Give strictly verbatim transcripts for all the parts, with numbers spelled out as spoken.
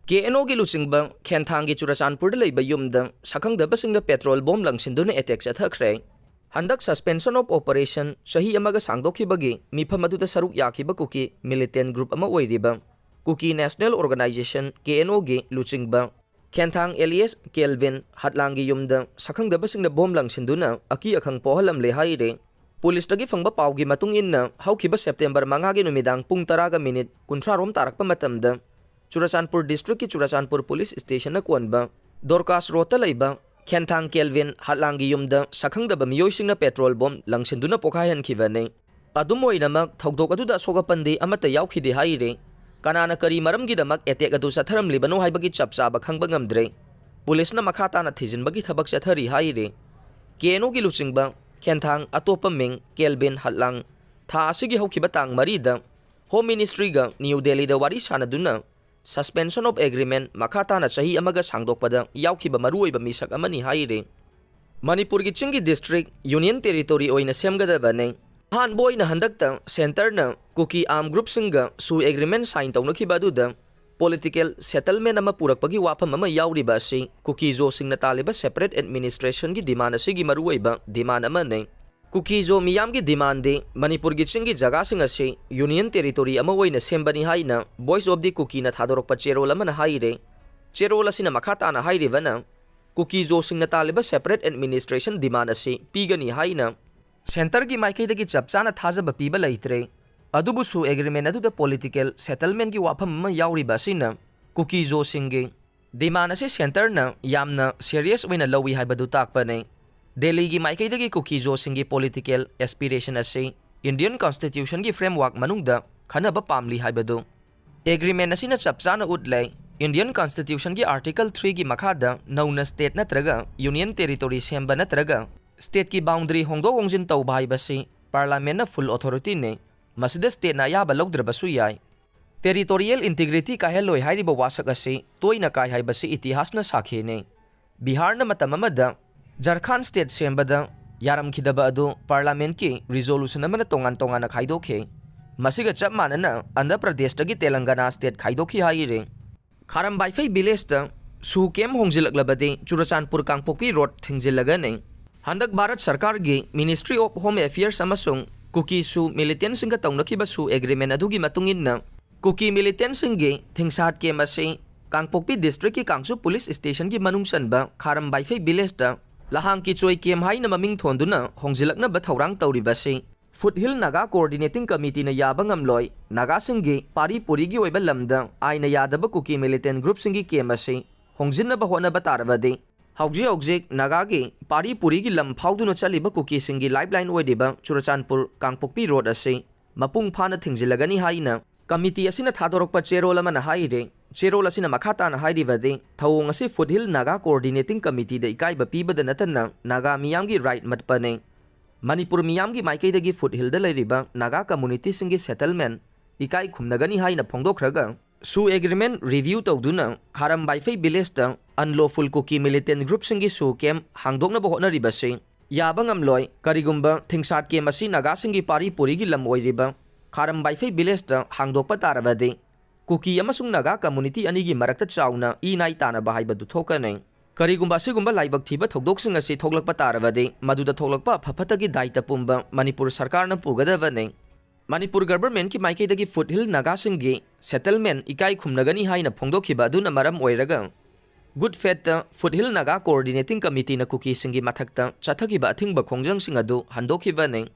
ꯀꯦ and ꯑꯣꯒꯤ ꯂꯨꯆꯤꯡꯕ ꯈꯦꯟꯊꯥꯡꯒꯤ ꯆꯨꯔꯆꯥꯟꯄꯨꯔꯗ ꯂꯩꯕ ꯌꯨꯝꯗ ꯁꯛꯈꯪꯗꯕꯁꯤꯡꯅ ꯄꯦꯇ꯭ꯔꯣꯜ ꯕꯣꯝ ꯂꯪꯁꯤꯟꯗꯨꯅ ꯑꯦꯇꯦꯛ ꯆꯠꯊꯈ꯭ꯔꯦ꯫ ꯍꯟꯗꯛ suspension of operation ꯆꯍꯤ ꯑꯃꯒ ꯁꯥꯡꯗꯣꯛꯈꯤꯕꯒꯤ ꯃꯤꯐꯝ ꯑꯗꯨꯗ ꯁꯔꯨꯛ ꯌꯥꯈꯤꯕ ꯀꯨꯀꯤ militant group ꯑꯃ ꯑꯣꯏꯔꯤꯕ ꯀꯨꯀꯤ National Organisation, ꯀꯦ ꯑꯦꯟ ꯑꯣꯒꯤ ꯂꯨꯆꯤꯡꯕ ꯈꯦꯟꯊꯥꯡ alias ꯀꯦꯜꯚꯤꯟ ꯍꯠꯂꯥꯡꯒꯤ ꯌꯨꯝꯗ ꯁꯛꯈꯪꯗꯕꯁꯤꯡꯅ ꯕꯣꯝ ꯂꯪꯁꯤꯟꯗꯨꯅ ꯑꯀꯤ ꯑꯈꯪ ꯄꯣꯛꯍꯜꯂꯝꯂꯦ ꯍꯥꯏꯔꯦ꯫ ꯄꯨꯂꯤꯁꯇꯒꯤ ꯐꯪꯕ ꯄꯥꯎꯒꯤ ꯃꯇꯨꯡ ꯏꯟꯅ, ꯍꯧꯈꯤꯕ ꯁꯦꯞꯇꯦꯝꯕꯔ ꯃꯉꯥꯒꯤ ꯅꯨꯃꯤꯗꯥꯡ ꯄꯨꯡ ꯇꯔꯥꯒ ꯃꯤꯅꯤꯠ ꯀꯨꯟꯊ꯭ꯔꯥ ꯔꯣꯝ ꯇꯥꯔꯛꯄ ꯃꯇꯝꯗ ꯆꯨꯔꯆꯥꯟꯄꯨꯔ district ꯀꯤ ꯆꯨꯔꯆꯥꯟꯄꯨꯔ police station ꯅ ꯀꯣꯟꯕ ꯗꯣꯔꯀꯥꯁ ꯔꯣꯗꯇ ꯂꯩꯕ ꯈꯦꯟꯊꯥꯡ ꯀꯦꯜꯚꯤꯟ ꯍꯠꯂꯥꯡꯒꯤ ꯌꯨꯝꯗ ꯁꯛꯈꯪꯗꯕ ꯃꯤꯑꯣꯏꯁꯤꯡꯅ ꯄꯦꯇ꯭ꯔꯣꯜ ꯕꯣꯝ ꯂꯪꯁꯤꯟꯗꯨꯅ ꯄꯣꯈꯥꯏꯍꯟꯈꯤꯕꯅꯤ꯫ ꯑꯗꯨꯝ ꯑꯣꯏꯅꯃꯛ, ꯊꯧꯗꯣꯛ ꯑꯗꯨꯗ ꯑꯁꯣꯛ ꯑꯄꯟꯗꯤ ꯑꯃꯠꯇ ꯌꯥꯎꯈꯤꯗꯦ ꯍꯥꯏꯔꯤ꯫ ꯀꯅꯥꯅ ꯀꯔꯤ ꯃꯔꯝꯒꯤꯗꯃꯛ ꯑꯦꯇꯦꯛ ꯑꯗꯨ ꯆꯠꯊꯔꯝꯂꯤꯕꯅꯣ ꯍꯥꯏꯕꯒꯤ ꯆꯞ ꯆꯥꯕ ꯈꯪꯕ ꯉꯝꯗ꯭ꯔꯦ꯫ ꯄꯨꯂꯤꯁꯅ ꯃꯈꯥ ꯇꯥꯅ ꯊꯤꯖꯤꯟꯕꯒꯤ ꯊꯕꯛ ꯆꯠꯊꯔꯤ ꯍꯥꯏꯔꯤ꯫ ꯀꯦ ꯑꯦꯟ ꯑꯣꯒꯤ ꯂꯨꯆꯤꯡꯕ ꯈꯦꯟꯊꯥꯡ, ꯑꯇꯣꯞꯄ ꯃꯤꯡ ꯀꯦꯜꯕꯤꯟ ꯍꯠꯂꯥꯡ, ꯊꯥ ꯑꯁꯤꯒꯤ ꯍꯧꯈꯤꯕ ꯇꯥꯡ ꯃꯔꯤꯗ Home Ministry ꯒ ꯅ꯭ꯌꯨ ꯗꯦꯜꯂꯤꯗ ꯋꯥꯔꯤ ꯁꯥꯟꯅꯗꯨꯅ suspension of agreement ꯃꯈꯥ ꯇꯥꯅ ꯆꯍꯤ ꯑꯃꯒ ꯁꯥꯡꯗꯣꯛꯄꯗ ꯌꯥꯎꯈꯤꯕ ꯃꯔꯨꯑꯣꯏꯕ ꯃꯤꯁꯛ ꯑꯃꯅꯤ ꯍꯥꯏꯔꯤ꯫ ꯃꯅꯤꯄꯨꯔꯒꯤ ꯆꯤꯡꯒꯤ district union territory ꯑꯣꯏꯅ ꯁꯦꯝꯒꯗꯕꯅꯤ꯫ ꯑꯍꯥꯟꯕ ꯑꯣꯏꯅ ꯍꯟꯗꯛꯇ centre ꯅ ꯀꯨꯀꯤ arm group ꯁꯤꯡꯒ ꯁꯨ agreement sign ꯇꯧꯅꯈꯤꯕ ꯑꯗꯨꯗ political settlement ꯑꯃ ꯄꯨꯔꯛꯄꯒꯤ ꯋꯥꯐꯝ ꯑꯃ ꯌꯥꯎꯔꯤꯕ ꯑꯁꯤ ꯀꯨꯀꯤ ꯖꯣꯁꯤꯡꯅ ꯇꯥꯜꯂꯤꯕ separate administration ꯒꯤ demand ꯑꯁꯤꯒꯤ ꯃꯔꯨꯑꯣꯏꯕ demand ꯑꯃꯅꯤ꯫ ꯀꯨꯀꯤ ꯖꯣ ꯃꯤꯌꯥꯝꯒꯤ demand ꯗꯤ ꯃꯅꯤꯄꯨꯔꯒꯤ ꯆꯤꯡꯒꯤ ꯖꯒꯥꯁꯤꯡ ꯑꯁꯤ union territory ꯑꯃ ꯑꯣꯏꯅ ꯁꯦꯝꯕꯅꯤ ꯍꯥꯏꯅ Voice of the ꯀꯨꯀꯤꯅ ꯊꯥꯗꯣꯔꯛꯄ ꯆꯦꯔꯣꯜ ꯑꯃꯅ ꯍꯥꯏꯔꯤ꯫ ꯆꯦꯔꯣꯜ ꯑꯁꯤꯅ ꯃꯈꯥ ꯇꯥꯅ ꯍꯥꯏꯔꯤꯕꯅ, ꯀꯨꯀꯤ ꯖꯣꯁꯤꯡꯅ ꯇꯥꯜꯂꯤꯕ separate administration demand ꯑꯁꯤ ꯄꯤꯒꯅꯤ ꯍꯥꯏꯅ centre ꯒꯤ ꯃꯥꯏꯀꯩꯗꯒꯤ ꯆꯞ ꯆꯥꯅ ꯊꯥꯖꯕ ꯄꯤꯕ ꯂꯩꯇ꯭ꯔꯦ꯫ ꯑꯗꯨꯕꯨ ꯁꯨ agreement ꯑꯗꯨꯗ political settlement ꯀꯤ ꯋꯥꯐꯝ ꯑꯃ ꯌꯥꯎꯔꯤꯕ ꯑꯁꯤꯅ ꯀꯨꯀꯤ ꯖꯣꯁꯤꯡꯒꯤ demand ꯑꯁꯤ centre ꯅ ꯌꯥꯝꯅ serious ꯑꯣꯏꯅ ꯂꯧꯏ ꯍꯥꯏꯕꯗꯨ ꯇꯥꯛꯄꯅꯤ꯫ ꯗꯦꯜꯂꯤꯒꯤ ꯃꯥꯏꯀꯩꯗꯒꯤ ꯀꯨꯀꯤ ꯖꯣꯁꯤꯡꯒꯤ political aspiration ꯑꯁꯤ Indian Constitution ꯒꯤ framework ꯃꯅꯨꯡꯗ ꯈꯟꯅꯕ ꯄꯥꯝꯂꯤ ꯍꯥꯏꯕꯗꯨ agreement ꯑꯁꯤꯅ ꯆꯞ ꯆꯥꯅ ꯎꯠꯂꯦ꯫ Indian Constitution ꯒꯤ Article three ꯒꯤ ꯃꯈꯥꯗ ꯅꯧꯅ state ꯅꯠꯇ꯭ꯔꯒ union territory ꯁꯦꯝꯕ ꯅꯠꯇ꯭ꯔꯒ state ꯀꯤ boundary ꯍꯣꯡꯗꯣꯛ ꯍꯣꯡꯖꯤꯟ ꯇꯧꯕ ꯍꯥꯏꯕꯁꯤ parliament ꯅ full authority ꯅꯤ꯫ ꯃꯁꯤꯗ state ꯅ ꯑꯌꯥꯕ ꯂꯧꯗ꯭ꯔꯕꯁꯨ ꯌꯥꯏ꯫ Territorial integrity ꯀꯥꯏꯍꯜꯂꯣꯏ ꯍꯥꯏꯔꯤꯕ ꯋꯥꯁꯛ ꯑꯁꯤ ꯇꯣꯏꯅ ꯀꯥꯏ ꯍꯥꯏꯕꯁꯤ ꯏꯇꯤꯍꯥꯁꯅ ꯁꯥꯈꯤꯅꯤ꯫ ꯕꯤꯍꯥꯔꯅ ꯃꯇꯝ ꯑꯃꯗ ꯖꯔꯈꯥꯟ state ꯁꯦꯝꯕꯗ ꯌꯥꯔꯝꯈꯤꯗꯕ ꯑꯗꯨ parliament ꯀꯤ resolution ꯑꯃꯅ ꯇꯣꯉꯥꯟ ꯇꯣꯉꯥꯟꯅ ꯈꯥꯏꯗꯣꯛꯈꯤ꯫ ꯃꯁꯤꯒ ꯆꯞ ꯃꯥꯟꯅꯅ ꯑꯟꯙ꯭ꯔ ꯄ꯭ꯔꯗꯦꯁꯇꯒꯤ ꯇꯦꯂꯪꯒꯅꯥ state ꯈꯥꯏꯗꯣꯛꯈꯤ ꯍꯥꯏꯔꯤ꯫ ꯈꯥꯔꯝꯕꯥꯏꯐꯩ ꯚꯤꯂꯦꯖꯇ ꯁꯨ ꯀꯦꯝ ꯍꯣꯡꯖꯤꯜꯂꯛꯂꯕꯗꯤ ꯆꯨꯔꯆꯥꯟꯄꯨꯔ ꯀꯥꯡꯄꯣꯛꯄꯤ ꯔꯣꯗ ꯊꯤꯡꯖꯤꯜꯂꯒꯅꯤ꯫ ꯍꯟꯗꯛ ꯚꯥꯔꯠ ꯁꯔꯀꯥꯔꯒꯤ Ministry of Home Affairs ꯑꯃꯁꯨꯡ ꯀꯨꯀꯤ ꯁꯨ ꯃꯤꯂꯤꯇꯦꯟꯁꯤꯡꯒ ꯇꯧꯅꯈꯤꯕ ꯁꯨ ꯑꯦꯒ꯭ꯔꯤꯃꯦꯟ ꯑꯗꯨꯒꯤ ꯃꯇꯨꯡ ꯏꯟꯅ ꯀꯨꯀꯤ ꯃꯤꯂꯤꯇꯦꯟꯁꯤꯡꯒꯤ ꯊꯤꯡꯁꯥꯠ ꯀꯦꯝ ꯑꯁꯤ ꯀꯥꯡꯄꯣꯛꯄꯤ ꯗꯤꯁꯇ꯭ꯔꯤꯛꯀꯤ ꯀꯥꯡꯁꯨ ꯄꯨꯂꯤꯁ ꯁ꯭ꯇꯦꯁꯟꯒꯤ ꯃꯅꯨꯡ ꯆꯟꯕ ꯈꯥꯔꯝꯕꯥꯏꯐꯩ ꯚꯤꯂꯦꯖꯇ ꯂꯍꯥꯡ ꯀꯤꯆꯣꯏ ꯀꯦꯝ ꯍꯥꯏꯅ ꯃꯃꯤꯡ ꯊꯣꯟꯗꯨꯅ ꯍꯣꯡꯖꯤꯜꯂꯛꯅꯕ ꯊꯧꯔꯥꯡ ꯇꯧꯔꯤꯕ ꯑꯁꯤ ꯐꯨꯠꯍꯤꯜ ꯅꯥꯒꯥ ꯀꯣꯑꯣꯔꯗꯤꯅꯦꯇꯤꯡ ꯀꯃꯤꯇꯤꯅ ꯌꯥꯕ ꯉꯝꯂꯣꯏ꯫ ꯅꯥꯒꯥꯁꯤꯡꯒꯤ ꯄꯥꯔꯤ ꯄꯨꯔꯤꯒꯤ ꯑꯣꯏꯕ ꯂꯝꯗ ꯑꯥꯏꯟꯅ ꯌꯥꯗꯕ ꯀꯨꯀꯤ ꯃꯤꯂꯤꯇꯦꯟ ꯒ꯭ꯔꯨꯞꯁꯤꯡꯒꯤ ꯀꯦꯝ ꯑꯁꯤ ꯍꯣꯡꯖꯤꯟꯅꯕ ꯍꯣꯠꯅꯕ ꯇꯥꯔꯕꯗꯤ ꯍꯧꯖꯤꯛ ꯍꯧꯖꯤꯛ ꯅꯥꯒꯥꯒꯤ ꯄꯥꯔꯤ ꯄꯨꯔꯤꯒꯤ ꯂꯝ ꯐꯥꯎꯗꯨꯅ ꯆꯠꯂꯤꯕ ꯀꯨꯀꯤꯁꯤꯡꯒꯤ ꯂꯥꯏꯐꯂꯥꯏꯟ ꯑꯣꯏꯔꯤꯕ ꯆꯨꯔꯆꯥꯟꯄꯨꯔ ꯀꯥꯡꯄꯣꯛꯄꯤ ꯔꯣꯗ ꯑꯁꯤ ꯃꯄꯨꯡ ꯐꯥꯅ ꯊꯤꯡꯖꯤꯜꯂꯒꯅꯤ ꯍꯥꯏꯅ ꯀꯃꯤꯇꯤ ꯑꯁꯤꯅ ꯊꯥꯗꯣꯔꯛꯄ ꯆꯦꯔꯣꯜ ꯑꯃꯅ ꯍꯥꯏꯔꯤ꯫ ꯆꯦꯔꯣꯜ ꯑꯁꯤꯅ ꯃꯈꯥ ꯇꯥꯅ ꯍꯥꯏꯔꯤꯕꯗꯤ, ꯊꯧꯑꯣꯡ ꯑꯁꯤ ꯐꯨꯠꯍꯤꯜ ꯅꯥꯒꯥ ꯀꯣꯑꯣꯔꯗꯤꯅꯦꯇꯤꯡ ꯀꯃꯤꯇꯤꯗ ꯏꯀꯥꯏꯕ ꯄꯤꯕꯗ ꯅꯠꯇꯅ ꯅꯥꯒꯥ ꯃꯤꯌꯥꯝꯒꯤ ꯔꯥꯏꯠ ꯃꯠꯄꯅꯤ꯫ ꯃꯅꯤꯄꯨꯔ ꯃꯤꯌꯥꯝꯒꯤ ꯃꯥꯏꯀꯩꯗꯒꯤ ꯐꯨꯠꯍꯤꯜꯗ ꯂꯩꯔꯤꯕ ꯅꯥꯒꯥ ꯀꯝꯃꯨꯅꯤꯇꯤꯁꯤꯡꯒꯤ ꯁꯦꯇꯜꯃꯦꯟ ꯏꯀꯥꯏ ꯈꯨꯝꯅꯒꯅꯤ ꯍꯥꯏꯅ ꯐꯣꯡꯗꯣꯛꯈ꯭ꯔꯒ, ꯁꯨ ꯑꯦꯒ꯭ꯔꯤꯃꯦꯟ ꯔꯤꯚ꯭ꯌꯨ ꯇꯧꯗꯨꯅ ꯈꯥꯔꯝꯕꯥꯏꯐꯩ ꯚꯤꯂꯦꯖꯇ ꯑꯟꯂꯣꯐꯨꯜ ꯀꯨꯀꯤ ꯃꯤꯂꯤꯇꯦꯟ ꯒ꯭ꯔꯨꯞꯁꯤꯡꯒꯤ ꯁꯨ ꯀꯦꯝ ꯍꯥꯡꯗꯣꯛꯅꯕ ꯍꯣꯠꯅꯔꯤꯕꯁꯤ ꯌꯥꯕ ꯉꯝꯂꯣꯏ꯫ ꯀꯔꯤꯒꯨꯝꯕ ꯊꯤꯡꯁꯥꯠ ꯀꯦꯝ ꯑꯁꯤ ꯅꯥꯒꯥꯁꯤꯡꯒꯤ ꯄꯥꯔꯤ ꯄꯨꯔꯤꯒꯤ ꯂꯝ ꯑꯣꯏꯔꯤꯕ ꯈꯥꯔꯝꯕꯥꯏꯐꯩ ꯚꯤꯂꯦꯖꯇ ꯍꯥꯡꯗꯣꯛꯄ ꯇꯥꯔꯕꯗꯤ ꯀꯨꯀꯤ ꯑꯃꯁꯨꯡ ꯅꯥꯒꯥ ꯀꯝꯃꯨꯅꯤꯇꯤ ꯑꯅꯤꯒꯤ ꯃꯔꯛꯇ ꯆꯥꯎꯅ ꯏ ꯅꯥꯏ ꯇꯥꯅꯕ ꯍꯥꯏꯕꯗꯨ ꯊꯣꯛꯀꯅꯤ꯫ ꯀꯔꯤꯒꯨꯝꯕ ꯑꯁꯤꯒꯨꯝꯕ ꯂꯥꯏꯕꯛ ꯊꯤꯕ ꯊꯧꯗꯣꯛꯁꯤꯡ ꯑꯁꯤ ꯊꯣꯛꯂꯛꯄ ꯇꯥꯔꯕꯗꯤ ꯃꯗꯨꯗ ꯊꯣꯛꯂꯛꯄ ꯑꯐ ꯐꯠꯇꯒꯤ ꯗꯥꯏꯇ ꯄꯨꯝꯕ ꯃꯅꯤꯄꯨꯔ ꯁꯔꯀꯥꯔꯅ ꯄꯨꯒꯗꯕꯅꯤ꯫ ꯃꯅꯤꯄꯨꯔ ꯒꯚꯔꯟꯃꯦꯟꯠꯀꯤ ꯃꯥꯏꯀꯩꯗꯒꯤ ꯐꯨꯠꯍꯤꯜ ꯅꯥꯒꯥꯁꯤꯡꯒꯤ ꯁꯦꯇꯜꯃꯦꯟ ꯏꯀꯥꯏ ꯈꯨꯝꯅꯒꯅꯤ ꯍꯥꯏꯅ ꯐꯣꯡꯗꯣꯛꯈꯤꯕ ꯑꯗꯨꯅ ꯃꯔꯝ ꯑꯣꯏꯔꯒ, ꯒꯨꯗ ꯐꯦꯠꯇ ꯐꯨꯠꯍꯤꯜ ꯅꯥꯒꯥ ꯀꯣꯑꯣꯔꯗꯤꯅꯦꯇꯤꯡ ꯀꯃꯤꯇꯤꯅ ꯀꯨꯀꯤꯁꯤꯡꯒꯤ ꯃꯊꯛꯇ ꯆꯠꯊꯈꯤꯕ ꯑꯊꯤꯡꯕ ꯈꯣꯡꯖꯪꯁꯤꯡ ꯑꯗꯨ ꯍꯟꯗꯣꯛꯈꯤꯕꯅꯤ꯫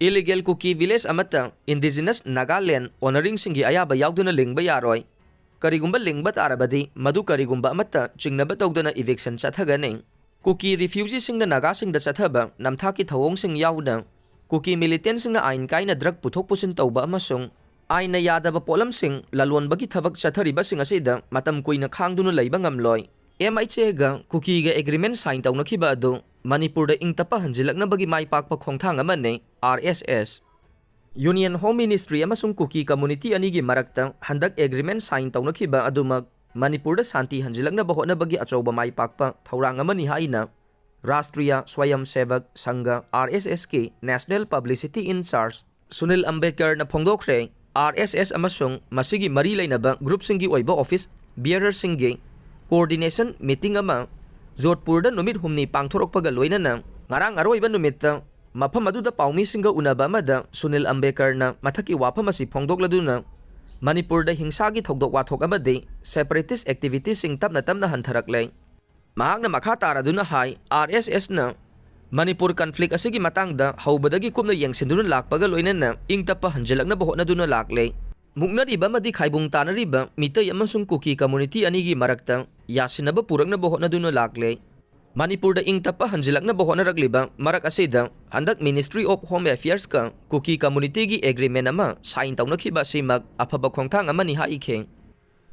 ꯏꯂꯤꯒꯦꯜ ꯀꯨꯀꯤ ꯚꯤꯂꯦꯖ ꯑꯃꯠꯇ ꯏꯟꯗꯤꯖꯤꯅꯁ ꯅꯥꯒꯥꯂꯦꯟ ꯑꯣꯅꯔꯤꯡꯁꯤꯡꯒꯤ ꯑꯌꯥꯕ ꯌꯥꯎꯗꯅ ꯂꯤꯡꯕ ꯌꯥꯔꯣꯏ꯫ ꯀꯔꯤꯒꯨꯝꯕ ꯂꯤꯡꯕ ꯇꯥꯔꯕꯗꯤ ꯃꯗꯨ ꯀꯔꯤꯒꯨꯝꯕ ꯑꯃꯠꯇ ꯆꯤꯡꯅꯕ ꯇꯧꯗꯅ ꯏꯚꯤꯛꯁꯟ ꯆꯠꯊꯒꯅꯤ꯫ ꯀꯨꯀꯤ ꯔꯤꯐ꯭ꯌꯨꯖꯤꯁꯤꯡꯅ ꯅꯥꯒꯥꯁꯤꯡꯗ ꯆꯠꯊꯕ ꯅꯝꯊꯥꯛꯀꯤ ꯊꯧꯑꯣꯡꯁꯤꯡ ꯌꯥꯎꯅ ꯀꯨꯀꯤ ꯃꯤꯂꯤꯇꯦꯟꯁꯤꯡꯅ ꯑꯥꯏꯟ ꯀꯥꯏꯅ ꯗ꯭ꯔꯒ ꯄꯨꯊꯣꯛ ꯄꯨꯁꯤꯟ ꯇꯧꯕ ꯑꯃꯁꯨꯡ ꯑꯥꯏꯟꯅ ꯌꯥꯗꯕ ꯄꯣꯠꯂꯝꯁꯤꯡ ꯂꯂꯣꯟꯕꯒꯤ ꯊꯕꯛ ꯆꯠꯊꯔꯤꯕꯁꯤꯡ ꯑꯁꯤꯗ ꯃꯇꯝ ꯀꯨꯏꯅ ꯈꯥꯡꯗꯨꯅ ꯂꯩꯕ ꯉꯝꯂꯣꯏ꯫ ꯑꯦꯝ ꯑꯩꯆ ꯑꯦꯒ ꯀꯨꯀꯤꯒ ꯑꯦꯒ꯭ꯔꯤꯃꯦꯟ ꯁꯥꯏꯟ ꯇꯧꯅꯈꯤꯕ ꯑꯗꯨ ꯃꯅꯤꯄꯨꯔꯗ ꯏꯪ ꯇꯞꯄ ꯍꯟꯖꯤꯜꯂꯛꯅꯕꯒꯤ ꯃꯥꯏ ꯄꯥꯛꯄ ꯈꯣꯡꯊꯥꯡ ꯑꯃꯅꯤ꯫ ꯑꯥꯔ ꯑꯦꯁ ꯑꯦꯁ ꯌꯨꯅꯤꯌꯟ ꯍꯣꯝ ꯃꯤꯅꯤꯁꯇ꯭ꯔꯤ ꯑꯃꯁꯨꯡ ꯀꯨꯀꯤ ꯀꯝꯃꯨꯅꯤꯇꯤ ꯑꯅꯤꯒꯤ ꯃꯔꯛꯇ ꯍꯟꯗꯛ ꯑꯦꯒ꯭ꯔꯤꯃꯦꯟ ꯁꯥꯏꯟ ꯇꯧꯅꯈꯤꯕ ꯑꯗꯨꯃꯛ ꯃꯅꯤꯄꯨꯔꯗ ꯁꯥꯟꯇꯤ ꯍꯟꯖꯤꯜꯂꯛꯅꯕ ꯍꯣꯠꯅꯕꯒꯤ ꯑꯆꯧꯕ ꯃꯥꯏ ꯄꯥꯛꯄ ꯊꯧꯔꯥꯡ ꯑꯃꯅꯤ ꯍꯥꯏꯅ ꯔꯥꯁꯇ꯭ꯔꯤꯌꯥ ꯁ꯭ꯋꯌꯝ ꯁꯦꯚꯛ ꯁꯪꯘ, ꯑꯥꯔ ꯑꯦꯁ ꯑꯦꯁꯀꯤ ꯅꯦꯁꯅꯦꯜ ꯄꯕ꯭ꯂꯤꯁꯤꯇꯤ ꯏꯟꯆꯥꯔꯖ ꯁꯨꯅꯤꯜ ꯑꯝꯕꯦꯗꯀꯔꯅ ꯐꯣꯡꯗꯣꯛꯈ꯭ꯔꯦ꯫ ꯑꯥꯔ ꯑꯦꯁ ꯑꯦꯁ ꯑꯃꯁꯨꯡ ꯃꯁꯤꯒꯤ ꯃꯔꯤ ꯂꯩꯅꯕ ꯒ꯭ꯔꯨꯞꯁꯤꯡꯒꯤ ꯑꯣꯏꯕ ꯑꯣꯐꯤꯁ bearerꯁꯤꯡꯒꯤ coordination meeting ꯑꯃ ꯖꯣꯙꯄꯨꯔꯗ ꯅꯨꯃꯤꯠ ꯍꯨꯝꯅꯤ ꯄꯥꯡꯊꯣꯔꯛꯄꯒ ꯂꯣꯏꯅꯅ ꯉꯔꯥꯡ ꯑꯔꯣꯏꯕ ꯅꯨꯃꯤꯠꯇ ꯃꯐꯝ ꯑꯗꯨꯗ ꯄꯥꯎꯃꯤꯁꯤꯡꯒ ꯎꯅꯕ ꯑꯃꯗ ꯁꯨꯅꯤꯜ ꯑꯝꯕꯦꯀꯔꯅ ꯃꯊꯛꯀꯤ ꯋꯥꯐꯝ ꯑꯁꯤ ꯐꯣꯡꯗꯣꯛꯂꯗꯨꯅ ꯃꯅꯤꯄꯨꯔꯗ ꯍꯤꯡꯁꯥꯒꯤ ꯊꯧꯗꯣꯛ ꯋꯥꯊꯣꯛ ꯑꯃꯗꯤ separatist activitiesꯁꯤꯡ ꯇꯞꯅ ꯇꯞꯅ ꯍꯟꯊꯔꯛꯂꯦ꯫ ꯃꯍꯥꯛꯅ ꯃꯈꯥ ꯇꯥꯔꯗꯨꯅ ꯍꯥꯏ, ꯑꯥꯔ ꯑꯦꯁ ꯑꯦꯁꯅ ꯃꯅꯤꯄꯨꯔ conflict ꯑꯁꯤꯒꯤ ꯃꯇꯥꯡꯗ ꯍꯧꯕꯗꯒꯤ ꯀꯨꯞꯅ ꯌꯦꯡꯁꯤꯟꯗꯨꯅ ꯂꯥꯛꯄꯒ ꯂꯣꯏꯅꯅ ꯏꯪ ꯇꯞꯄ ꯍꯟꯖꯤꯜꯂꯛꯅꯕ ꯍꯣꯠꯅꯗꯨꯅ ꯂꯥꯛꯂꯦ꯫ ꯃꯨꯛꯅꯔꯤꯕ ꯑꯃꯗꯤ ꯈꯥꯏꯕꯨꯡ ꯇꯥꯅꯔꯤꯕ ꯃꯤꯇꯩ ꯑꯃꯁꯨꯡ ꯀꯨꯀꯤ community ꯑꯅꯤꯒꯤ ꯃꯔꯛꯇ ꯌꯥꯁꯤꯟꯅꯕ ꯄꯨꯔꯛꯅꯕ ꯍꯣꯠꯅꯗꯨꯅ ꯂꯥꯛꯂꯦ꯫ ꯃꯅꯤꯄꯨꯔꯗ ꯏꯪ ꯇꯞꯄ ꯍꯟꯖꯤꯜꯂꯛꯅꯕ ꯍꯣꯠꯅꯔꯛꯂꯤꯕ ꯃꯔꯛ ꯑꯁꯤꯗ ꯍꯟꯗꯛ Ministry of Home Affairsꯀ Kuki communityꯒꯤ agreement ꯑꯃ sign ꯇꯧꯅꯈꯤꯕ ꯑꯁꯤꯃꯛ ꯑꯐꯕ ꯈꯣꯡꯊꯥꯡ ꯑꯃꯅꯤ ꯍꯥꯏꯈꯤ꯫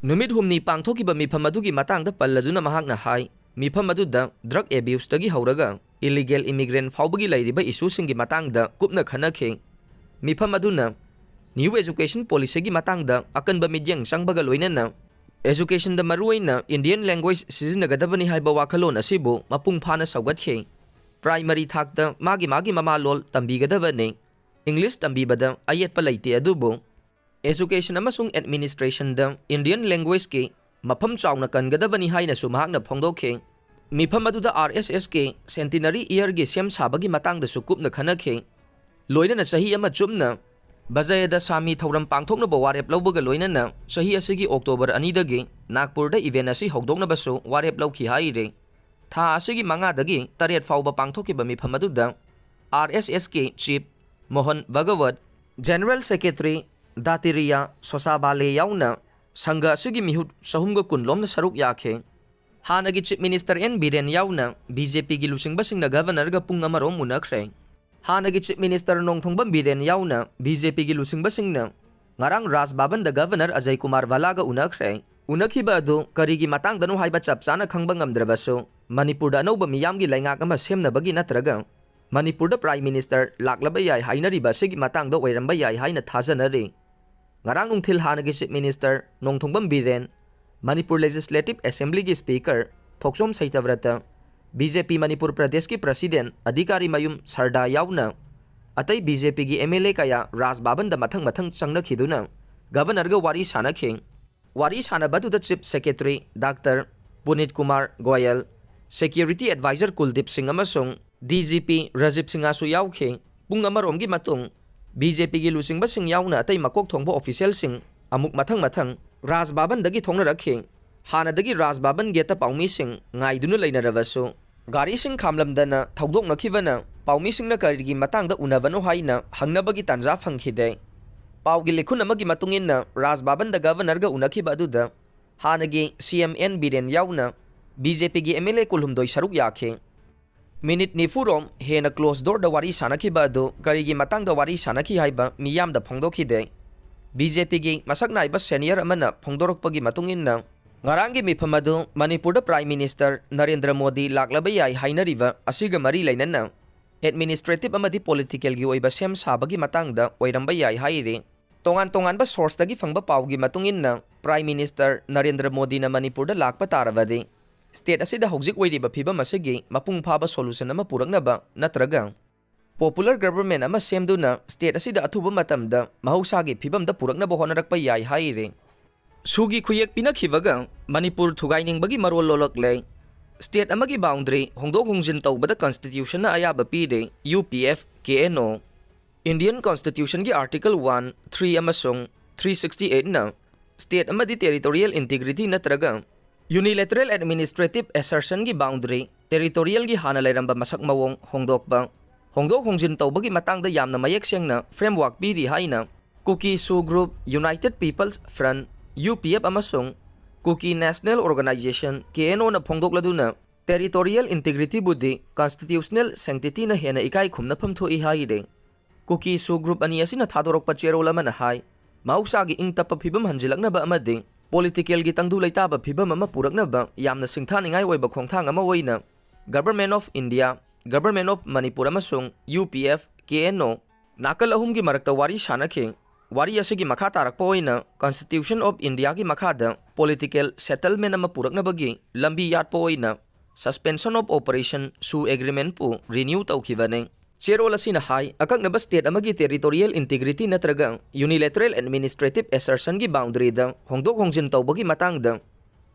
ꯅꯨꯃꯤꯠ ꯍꯨꯝꯅꯤ ꯄꯥꯡꯊꯣꯛꯈꯤꯕ ꯃꯤꯐꯝ ꯑꯗꯨꯒꯤ ꯃꯇꯥꯡꯗ ꯄꯜꯂꯗꯨꯅ ꯃꯍꯥꯛꯅ ꯍꯥꯏ, ꯃꯤꯐꯝ ꯑꯗꯨꯗ drug abuseꯇꯒꯤ ꯍꯧꯔꯒ illegal immigrant ꯐꯥꯎꯕꯒꯤ ꯂꯩꯔꯤꯕ issueꯁꯤꯡꯒꯤ ꯃꯇꯥꯡꯗ ꯀꯨꯞꯅ ꯈꯟꯅꯈꯤ꯫ ꯃꯤꯐꯝ ꯑꯗꯨꯅ new education policyꯒꯤ ꯃꯇꯥꯡꯗ ꯑꯀꯟꯕ ꯃꯤꯠꯌꯦꯡ ꯆꯪꯕꯒ ꯂꯣꯏꯅꯅ educationꯗ ꯃꯔꯨꯑꯣꯏꯅ Indian language ꯁꯤꯖꯤꯟꯅꯒꯗꯕꯅꯤ ꯍꯥꯏꯕ ꯋꯥꯈꯜꯂꯣꯟ ꯑꯁꯤꯕꯨ ꯃꯄꯨꯡ ꯐꯥꯅ ꯁꯧꯒꯠꯈꯤ꯫ Primary ꯊꯥꯛꯇ ꯃꯥꯒꯤ ꯃꯥꯒꯤ ꯃꯃꯥꯂꯣꯟ ꯇꯝꯕꯤꯒꯗꯕꯅꯤ꯫ English ꯇꯝꯕꯤꯕꯗ ꯑꯌꯦꯠꯄ ꯂꯩꯇꯦ, ꯑꯗꯨꯕꯨ education ꯑꯃꯁꯨꯡ administrationꯗ Indian languageꯀꯤ ꯃꯐꯝ ꯆꯥꯎꯅ ꯀꯟꯒꯗꯕꯅꯤ ꯍꯥꯏꯅꯁꯨ ꯃꯍꯥꯛꯅ ꯐꯣꯡꯗꯣꯛꯈꯤ꯫ ꯃꯤꯐꯝ ꯑꯗꯨꯗ ꯑꯥꯔ ꯑꯦꯁ ꯑꯦꯁꯀꯤ centenary yearꯒꯤ ꯁꯦꯝ ꯁꯥꯕꯒꯤ ꯃꯇꯥꯡꯗꯁꯨ ꯀꯨꯞꯅ ꯈꯟꯅꯈꯤ꯫ ꯂꯣꯏꯅꯅ ꯆꯍꯤ ꯑꯃ ꯆꯨꯞꯅ ꯕꯖꯌꯗꯁꯥꯃꯤ ꯊꯧꯔꯝ ꯄꯥꯡꯊꯣꯛꯅꯕ ꯋꯥꯔꯦꯞ ꯂꯧꯕꯒ ꯂꯣꯏꯅꯅ ꯆꯍꯤ ꯑꯁꯤꯒꯤ October ꯑꯅꯤꯗꯒꯤ ꯅꯥꯒꯄꯨꯔꯗ event ꯑꯁꯤ ꯍꯧꯗꯣꯛꯅꯕꯁꯨ ꯋꯥꯔꯦꯞ ꯂꯧꯈꯤ ꯍꯥꯏꯔꯤ꯫ ꯊꯥ ꯑꯁꯤꯒꯤ ꯃꯉꯥꯗꯒꯤ ꯇꯔꯦꯠ ꯐꯥꯎꯕ ꯄꯥꯡꯊꯣꯛꯈꯤꯕ ꯃꯤꯐꯝ ꯑꯗꯨꯗ R S ꯑꯦꯁꯀꯤ chief Mohan Bhagavad, general secretary ꯗꯥꯇꯤꯔꯤꯌꯥ ꯁꯣꯁꯥꯕꯥꯂꯦ ꯌꯥꯎꯅ ꯁꯪꯘ ꯑꯁꯤꯒꯤ ꯃꯤꯍꯨꯠ ꯆꯍꯨꯝꯒ ꯀꯨꯟ ꯂꯣꯝꯅ ꯁꯔꯨꯛ ꯌꯥꯈꯤ꯫ ꯍꯥꯟꯅꯒꯤ chief minister ꯑꯦꯟ ꯕꯤꯔꯦꯟ ꯌꯥꯎꯅ ꯕꯤ ꯖꯦ ꯄꯤꯒꯤ ꯂꯨꯆꯤꯡꯕꯁꯤꯡꯅ governorꯒ ꯄꯨꯡ ꯑꯃꯔꯣꯝ ꯎꯅꯈ꯭ꯔꯦ꯫ ꯍꯥꯟꯅꯒꯤ chief minister ꯅꯣꯡꯊꯣꯡꯕꯝ ꯕꯤꯔꯦꯟ ꯌꯥꯎꯅ ꯕꯤ ꯖꯦ ꯄꯤꯒꯤ ꯂꯨꯆꯤꯡꯕꯁꯤꯡꯅ ꯉꯔꯥꯡ ꯔꯥꯖ ꯚꯕꯟꯗ governor ꯑꯖꯌ ꯀꯨꯃꯥꯔ ꯚꯂꯥꯒ ꯎꯅꯈ꯭ꯔꯦ꯫ ꯎꯅꯈꯤꯕ ꯑꯗꯨ ꯀꯔꯤꯒꯤ ꯃꯇꯥꯡꯗꯅꯣ ꯍꯥꯏꯕ ꯆꯞ ꯆꯥꯅ ꯈꯪꯕ ꯉꯝꯗ꯭ꯔꯕꯁꯨ, ꯃꯅꯤꯄꯨꯔꯗ ꯑꯅꯧꯕ ꯃꯤꯌꯥꯝꯒꯤ ꯂꯩꯉꯥꯛ ꯑꯃ ꯁꯦꯝꯅꯕꯒꯤ ꯅꯠꯇ꯭ꯔꯒ ꯃꯅꯤꯄꯨꯔꯗ prime minister ꯂꯥꯛꯂꯕ ꯌꯥꯏ ꯍꯥꯏꯅꯔꯤꯕ ꯑꯁꯤꯒꯤ ꯃꯇꯥꯡꯗ ꯑꯣꯏꯔꯝꯕ ꯌꯥꯏ ꯍꯥꯏꯅ ꯊꯥꯖꯅꯔꯤ꯫ ꯉꯔꯥꯡ ꯅꯨꯡꯊꯤꯜ ꯍꯥꯟꯅꯒꯤ chief minister Nongthombam Biren, Manipur Legislative Assemblyꯒꯤ speaker Thokchom Satyabrata, B J P Manipur ꯄ꯭ꯔꯗꯦꯁꯀꯤ president ꯑꯙꯤꯀꯥꯔꯤ ꯃꯌꯨꯝ ꯁꯔꯗꯥ ꯌꯥꯎꯅ ꯑꯇꯩ ꯕꯤ ꯖꯦ ꯄꯤꯒꯤ ꯑꯦꯝ ꯑꯦꯜ ꯑꯦ ꯀꯌꯥ ꯔꯥꯖ ꯚꯕꯟꯗ ꯃꯊꯪ ꯃꯊꯪ ꯆꯪꯅꯈꯤꯗꯨꯅ governorꯒ ꯋꯥꯔꯤ ꯁꯥꯅꯈꯤ꯫ ꯋꯥꯔꯤ ꯁꯥꯟꯅꯕꯗꯨꯗ Chief Secretary Doctor ꯄꯨꯅꯤꯠ Kumar Goyal, Security Advisor ꯀꯨꯜꯗꯤꯞ ꯁꯤꯡ ꯑꯃꯁꯨꯡ D G P ꯔꯥꯖꯤꯕ ꯁꯤꯡꯍꯁꯨ ꯌꯥꯎꯈꯤ꯫ ꯄꯨꯡ ꯑꯃꯔꯣꯝꯒꯤ ꯃꯇꯨꯡ, B J Pꯒꯤ ꯂꯨꯆꯤꯡꯕꯁꯤꯡ ꯌꯥꯎꯅ ꯑꯇꯩ ꯃꯀꯣꯛ ꯊꯣꯡꯕ officialꯁꯤꯡ ꯑꯃꯨꯛ ꯃꯊꯪ ꯃꯊꯪ ꯔꯥꯖ ꯚꯕꯟꯗꯒꯤ ꯊꯣꯛꯅꯔꯛꯈꯤ꯫ ꯍꯥꯟꯅꯗꯒꯤ ꯔꯥꯖ ꯚꯕꯟ gateꯇ ꯄꯥꯎꯃꯤꯁꯤꯡ ꯉꯥꯏꯗꯨꯅ ꯂꯩꯅꯔꯕꯁꯨ, ꯒꯥꯔꯤꯁꯤꯡ ꯈꯥꯝꯂꯝꯗꯅ ꯊꯧꯗꯣꯛꯅꯈꯤꯕꯅ ꯄꯥꯎꯃꯤꯁꯤꯡꯅ ꯀꯔꯤꯒꯤ ꯃꯇꯥꯡꯗ ꯎꯅꯕꯅꯣ ꯍꯥꯏꯅ ꯍꯪꯅꯕꯒꯤ ꯇꯥꯟꯖꯥ ꯐꯪꯈꯤꯗꯦ꯫ ꯄꯥꯎꯒꯤ ꯂꯤꯈꯨꯟ ꯑꯃꯒꯤ ꯃꯇꯨꯡ ꯏꯟꯅ, ꯔꯥꯖ ꯚꯕꯟꯗ Governorꯒ ꯎꯅꯈꯤꯕ ꯑꯗꯨꯗ ꯍꯥꯟꯅꯒꯤ C M N ꯕꯤꯔꯦꯟ ꯌꯥꯎꯅ B J Pꯒꯤ M L A ꯀꯨꯟꯍꯨꯝꯗꯣꯏ ꯁꯔꯨꯛ ꯌꯥꯈꯤ꯫ ꯃꯤꯅꯤꯠ ꯅꯤꯐꯨ ꯔꯣꯝ ꯍꯦꯟꯅ closed doorꯗ ꯋꯥꯔꯤ ꯁꯥꯟꯅꯈꯤꯕ ꯑꯗꯨ ꯀꯔꯤꯒꯤ ꯃꯇꯥꯡꯗ ꯋꯥꯔꯤ ꯁꯥꯟꯅꯈꯤ ꯍꯥꯏꯕ ꯃꯤꯌꯥꯝꯗ ꯐꯣꯡꯗꯣꯛꯈꯤꯗꯦ꯫ B J Pꯒꯤ ꯃꯁꯛ ꯅꯥꯏꯕ senior ꯑꯃꯅ ꯐꯣꯡꯗꯣꯔꯛꯄꯒꯤ ꯃꯇꯨꯡ ꯏꯟꯅ, ꯉꯔꯥꯡꯒꯤ ꯃꯤꯐꯝ ꯑꯗꯨ ꯃꯅꯤꯄꯨꯔꯗ Prime Minister ꯅꯔꯦꯟꯗ꯭ꯔ ꯃꯣꯗꯤ ꯂꯥꯛꯂꯕ ꯌꯥꯏ ꯍꯥꯏꯅꯔꯤꯕ ꯑꯁꯤꯒ ꯃꯔꯤ ꯂꯩꯅꯅ administrative ꯑꯃꯗꯤ politicalꯒꯤ ꯑꯣꯏꯕ ꯁꯦꯝ ꯁꯥꯕꯒꯤ ꯃꯇꯥꯡꯗ ꯑꯣꯏꯔꯝꯕ ꯌꯥꯏ ꯍꯥꯏꯔꯤ꯫ ꯇꯣꯉꯥꯟ ꯇꯣꯉꯥꯟꯕ sourceꯇꯒꯤ ꯐꯪꯕ ꯄꯥꯎꯒꯤ ꯃꯇꯨꯡ ꯏꯟꯅ, Prime Minister ꯅꯔꯦꯟꯗ꯭ꯔ ꯃꯣꯗꯤꯅ ꯃꯅꯤꯄꯨꯔꯗ ꯂꯥꯛꯄ ꯇꯥꯔꯕꯗꯤ, state ꯑꯁꯤꯗ ꯍꯧꯖꯤꯛ ꯑꯣꯏꯔꯤꯕ ꯐꯤꯕꯝ ꯑꯁꯤꯒꯤ ꯃꯄꯨꯡ ꯐꯥꯕ solution ꯑꯃ ꯄꯨꯔꯛꯅꯕ ꯅꯠꯇ꯭ꯔꯒ popular government ꯑꯃ ꯁꯦꯝꯗꯨꯅ state ꯑꯁꯤꯗ ꯑꯊꯨꯕ ꯃꯇꯝꯗ ꯃꯍꯧꯁꯥꯒꯤ ꯐꯤꯕꯝꯗ ꯄꯨꯔꯛꯅꯕ ꯍꯣꯠꯅꯔꯛꯄ ꯌꯥꯏ ꯍꯥꯏꯔꯤ꯫ ꯁꯨꯒꯤ ꯈꯨꯌꯦꯛ ꯄꯤꯅꯈꯤꯕꯒ ꯃꯅꯤꯄꯨꯔ ꯊꯨꯒꯥꯏꯅꯤꯡꯕꯒꯤ ꯃꯔꯣꯜ ꯂꯣꯜꯂꯛꯂꯦ꯫ State ꯑꯃꯒꯤ boundary ꯍꯣꯡꯗꯣꯛ ꯍꯣꯡꯖꯤꯟ ꯇꯧꯕꯗ constitutionꯅ ꯑꯌꯥꯕ ꯄꯤꯔꯦ, U P F, K N O꯫ Indian Constitutionꯒꯤ Article one, three ꯑꯃꯁꯨꯡ three sixty eightꯅ state ꯑꯃꯗꯤ territorial integrity ꯅꯠꯇ꯭ꯔꯒ unilateral administrative assertionꯒꯤ boundary, territorialꯒꯤ ꯍꯥꯟꯅ ꯂꯩꯔꯝꯕ ꯃꯁꯛ ꯃꯑꯣꯡ ꯍꯣꯡꯗꯣꯛꯄ, ꯍꯣꯡꯗꯣꯛ ꯍꯣꯡꯖꯤꯟ ꯇꯧꯕꯒꯤ ꯃꯇꯥꯡꯗ ꯌꯥꯝꯅ ꯃꯌꯦꯛ ꯁꯦꯡꯅ framework ꯄꯤꯔꯤ ꯍꯥꯏꯅ Kuki Su Group, United People's Front, U P F ꯑꯃꯁꯨꯡ Kuki National Organisation, K N Oꯅ ꯐꯣꯡꯗꯣꯛꯂꯗꯨꯅ, territorial integrityꯕꯨꯗꯤ constitutional sanctityꯅ ꯍꯦꯟꯅ ꯏꯀꯥꯏ ꯈꯨꯝꯅꯐꯝ ꯊꯣꯛꯏ ꯍꯥꯏꯔꯦ꯫ Kuki Su Group ꯑꯅꯤ ꯑꯁꯤꯅ ꯊꯥꯗꯣꯔꯛꯄ ꯆꯦꯔꯣꯜ ꯑꯃꯅ ꯍꯥꯏ, ꯃꯍꯧꯁꯥꯒꯤ ꯏꯪ ꯇꯞꯄ ꯐꯤꯕꯝ ꯍꯟꯖꯤꯜꯂꯛꯅꯕ ꯑꯃꯗꯤ politicalꯒꯤ ꯇꯪꯗꯨ ꯂꯩꯇꯥꯕ ꯐꯤꯕꯝ ꯑꯃ ꯄꯨꯔꯛꯅꯕ ꯌꯥꯝꯅ ꯁꯤꯡꯊꯥꯅꯤꯡꯉꯥꯏ ꯑꯣꯏꯕ ꯈꯣꯡꯊꯥꯡ ꯑꯃ ꯑꯣꯏꯅ Government of India, Government of Manipur ꯑꯃꯁꯨꯡ U P F, K N O ꯅꯥꯀꯜ ꯑꯍꯨꯝꯒꯤ ꯃꯔꯛꯇ ꯋꯥꯔꯤ ꯁꯥꯟꯅꯈꯤ꯫ ꯋꯥꯔꯤ ꯑꯁꯤꯒꯤ ꯃꯈꯥ ꯇꯥꯔꯛꯄ ꯑꯣꯏꯅ Constitution of Indiaꯒꯤ ꯃꯈꯥꯗ political settlement ꯑꯃ ꯄꯨꯔꯛꯅꯕꯒꯤ ꯂꯝꯕꯤ ꯌꯥꯠꯄ ꯑꯣꯏꯅ Suspension of Operation Su Agreementꯄꯨ renew ꯇꯧꯈꯤꯕꯅꯤ꯫ ꯆꯦꯔꯣꯜ ꯑꯁꯤꯅ ꯍꯥꯏ, ꯑꯀꯛꯅꯕ state ꯑꯃꯒꯤ territorial integrity ꯅꯠꯇ꯭ꯔꯒ unilateral administrative assertionꯒꯤ boundaryꯗ ꯍꯣꯡꯗꯣꯛ ꯍꯣꯡꯖꯤꯟ ꯇꯧꯕꯒꯤ ꯃꯇꯥꯡꯗ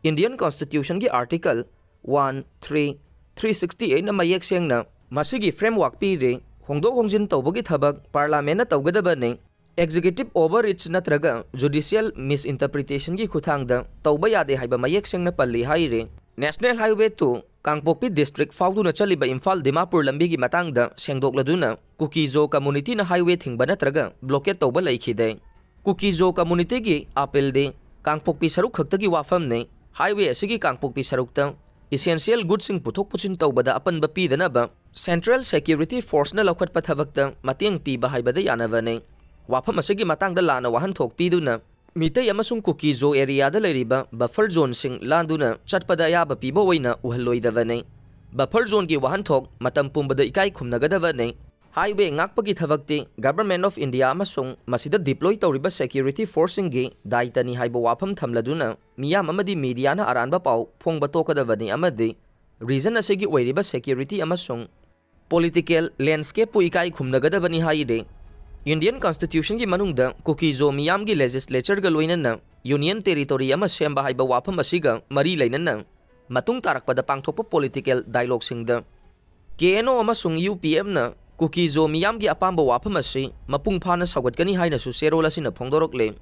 Indian Constitutionꯒꯤ Article one, three, three sixty eightꯅ ꯃꯌꯦꯛ ꯁꯦꯡꯅ ꯃꯁꯤꯒꯤ framework ꯄꯤꯔꯤ꯫ ꯍꯣꯡꯗꯣꯛ ꯍꯣꯡꯖꯤꯟ ꯇꯧꯕꯒꯤ ꯊꯕꯛ Parliamentꯅ ꯇꯧꯒꯗꯕꯅꯤ꯫ Executive overreach ꯅꯠꯇ꯭ꯔꯒ judicial misinterpretationꯒꯤ ꯈꯨꯠꯊꯥꯡꯗ ꯇꯧꯕ ꯌꯥꯗꯦ ꯍꯥꯏꯕ ꯃꯌꯦꯛ ꯁꯦꯡꯅ ꯄꯜꯂꯤ ꯍꯥꯏꯔꯤ꯫ National Highway two ꯀꯥꯡꯄꯣꯛꯄꯤ district ꯐꯥꯎꯗꯨꯅ ꯆꯠꯂꯤꯕ ꯏꯝꯐꯥꯜ ꯗꯤꯃꯥꯄꯨꯔ ꯂꯝꯕꯤꯒꯤ ꯃꯇꯥꯡꯗ ꯁꯦꯡꯗꯣꯛꯂꯗꯨꯅ ꯀꯨꯀꯤ-ꯖꯣ communityꯅ highway ꯊꯤꯡꯕ ꯅꯠꯇ꯭ꯔꯒ blockade ꯇꯧꯕ ꯂꯩꯈꯤꯗꯦ꯫ ꯀꯨꯀꯤ-ꯖꯣ communityꯒꯤ appealꯗꯤ ꯀꯥꯡꯄꯣꯛꯄꯤ ꯁꯔꯨꯛ ꯈꯛꯇꯒꯤ ꯋꯥꯐꯝꯅꯤ꯫ Highway ꯑꯁꯤꯒꯤ ꯀꯥꯡꯄꯣꯛꯄꯤ ꯁꯔꯨꯛꯇ essential goodsꯁꯤꯡ ꯄꯨꯊꯣꯛ ꯄꯨꯁꯤꯟ ꯇꯧꯕꯗ ꯑꯄꯟꯕ ꯄꯤꯗꯅꯕ Central Security Forceꯅ ꯂꯧꯈꯠꯄ ꯊꯕꯛꯇ ꯃꯇꯦꯡ ꯄꯤꯕ ꯍꯥꯏꯕꯗ ꯌꯥꯅꯕꯅꯤ꯫ ꯋꯥꯐꯝ ꯑꯁꯤꯒꯤ ꯃꯇꯥꯡꯗ ꯂꯥꯟꯅ ꯋꯥꯍꯟꯊꯣꯛ ꯄꯤꯗꯨꯅ ꯃꯤꯇꯩ ꯑꯃꯁꯨꯡ ꯀꯨꯀꯤ-ꯖꯣ areaꯗ ꯂꯩꯔꯤꯕ buffer zoneꯁꯤꯡ ꯂꯥꯟꯗꯨꯅ ꯆꯠꯄꯗ ꯑꯌꯥꯕ ꯄꯤꯕ ꯑꯣꯏꯅ ꯎꯍꯜꯂꯣꯏꯗꯕꯅꯤ꯫ Buffer zoneꯒꯤ ꯋꯥꯍꯟꯊꯣꯛ ꯃꯇꯝ ꯄꯨꯝꯕꯗ ꯏꯀꯥꯏ ꯈꯨꯝꯅꯒꯗꯕꯅꯤ꯫ Highway ꯉꯥꯛꯄꯒꯤ ꯊꯕꯛꯇꯤ Government of India ꯑꯃꯁꯨꯡ ꯃꯁꯤꯗ deploy ꯇꯧꯔꯤꯕ security forceꯁꯤꯡꯒꯤ ꯗꯥꯏꯇꯅꯤ ꯍꯥꯏꯕ ꯋꯥꯐꯝ ꯊꯝꯂꯗꯨꯅ ꯃꯤꯌꯥꯝ ꯑꯃꯗꯤ mediaꯅ ꯑꯔꯥꯟꯕ ꯄꯥꯎ ꯐꯣꯡꯕ ꯇꯣꯛꯀꯗꯕꯅꯤ ꯑꯃꯗꯤ region ꯑꯁꯤꯒꯤ ꯑꯣꯏꯔꯤꯕ security ꯑꯃꯁꯨꯡ political landscapeꯄꯨ ꯏꯀꯥꯏ ꯈꯨꯝꯅꯒꯗꯕꯅꯤ ꯍꯥꯏꯔꯤ꯫ Indian Constitutionꯒꯤ ꯃꯅꯨꯡꯗ ꯀꯨꯀꯤ-ꯖꯣ ꯃꯤꯌꯥꯝꯒꯤ legislatureꯒ ꯂꯣꯏꯅꯅ union territory ꯑꯃ ꯁꯦꯝꯕ ꯍꯥꯏꯕ ꯋꯥꯐꯝ ꯑꯁꯤꯒ ꯃꯔꯤ ꯂꯩꯅꯅ ꯃꯇꯨꯡ ꯇꯥꯔꯛꯄꯗ ꯄꯥꯡꯊꯣꯛꯄ political dialogueꯁꯤꯡꯗ KNO ꯑꯃꯁꯨꯡ UPFꯅ ꯀꯨꯀꯤ-ꯖꯣ ꯃꯤꯌꯥꯝꯒꯤ ꯑꯄꯥꯝꯕ ꯋꯥꯐꯝ ꯑꯁꯤ ꯃꯄꯨꯡ ꯐꯥꯅ ꯁꯧꯒꯠꯀꯅꯤ ꯍꯥꯏꯅꯁꯨ ꯆꯦꯔꯣꯜ ꯑꯁꯤꯅ ꯐꯣꯡꯗꯣꯔꯛꯂꯦ꯫